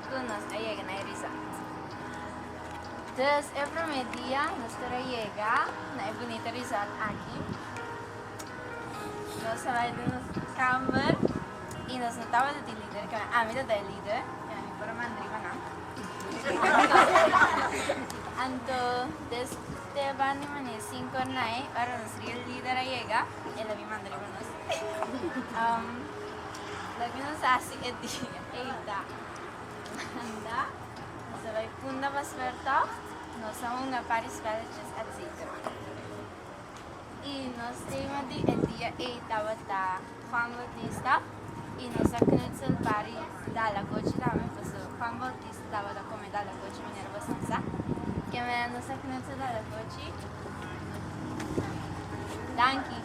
ku nos a yega na e resort. Dus e promé dia nos tur a yega na e bunita resort aki. Nos a bai den nos kamber i nos no tabata tin lider, kende ami ta ta e lider, kende mi por a manda riba nan. Anto des te banda di manera sinku or nai, ora nos real lider a yega, el a bin manda riba nos. Loke nos hasi e dia ei ta manda nos a bai punda pa speurtocht, nos a hunga par di spelletjes etc. I nos tema di e dia ei tabata Juan Bautista i nos a knutsel par di dalakochi tambe pasobra Juan Bautista tabata kome dalakochi manera boso sa. Ke manera nos a knutsel dalakochi? Danki.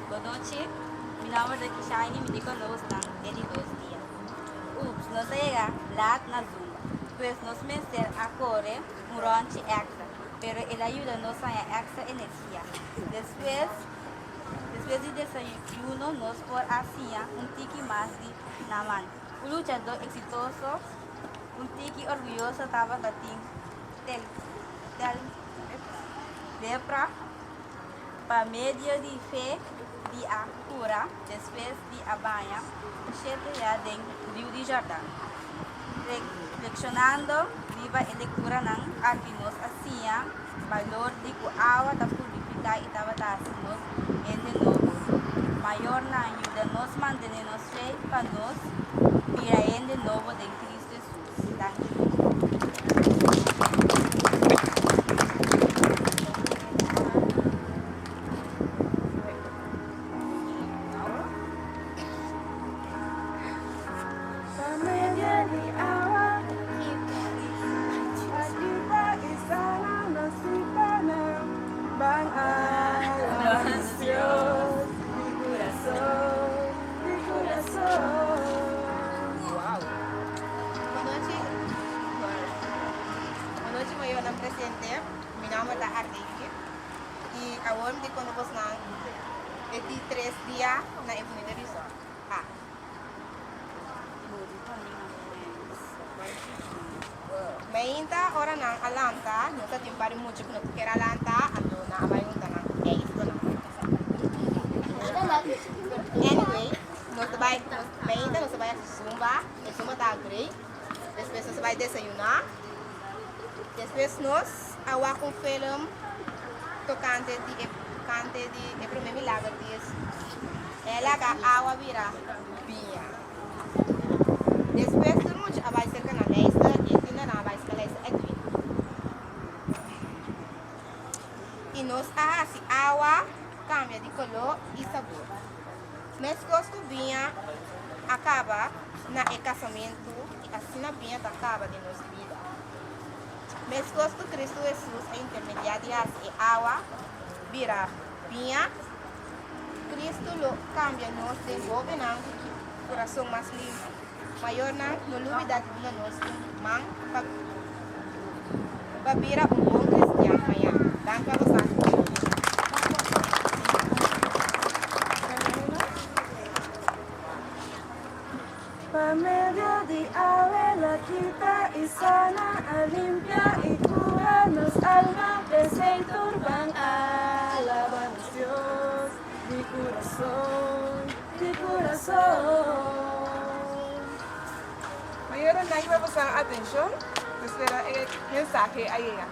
Bonochi, mi nomber ta Kishaini, mi di konos nan e di dos dia. Ups, nos a yega laat na Zumba, pues nos mester a kore un ròntji èkstra, pero el a yuda nos haña èkstra energia. Despues, despues di desayuno nos por a siña un tiki mas di Naman, un luchadó eksitoso. Un tiki orguyoso tabata tin tel tel lepra pa medio di fe di a kura despues di a baña shete ya den riu di Jordan. Reflekshonando riba e lekturanan aki nos a siña balor di ku awa ta purifiká i tabata hasi nos hende nobo. Mayornan yuda nos mantené nos fe pa nos bira hende nobo den Cristo Jesus. Danki. Bonochi mayornan presente, mi nomber ta Arlene y awor mi ta konta bosnan e di tres dia na e bunita resort. A. Mainta ora nan a lanta, no ta tin par di mucha ku no ta kier a lanta, anto nan a bai hunta nan ijs ku nan. Anyway, nos ta bai, mainta nos ta bai hasi zumba, e zumba ta great. Despues nos ta bai desayuná. Despues nos a wak un film tokante di e tokante di e promé milager di Hesus. El a laga awa bira biña. Despues tur mucha a bai serka nan lijster i e kindernan a bai serka lijster Edwin. I nos a hasi awa kambia di koló i sabor. Meskos ku biña a kaba na e kasamentu i asina biña ta kaba den nos bida. Meskos ku Kristu Hesus a intermediá di hasi e awa bira biña, Kristu lo kambia nos den hóbennan ku kurason mas limpi. Mayornan, no lubidá di duna nos un man pa pa bira un bon kristian mañan. Danki pa boso atenshon. Pa medio di awe la kita i sana a limpia i kura nos alma p'esei tur ban alaba nos Dios di kurason, di kurason. Mayornan, danki pa boso atenshon. Ta spera e mensahe a yega.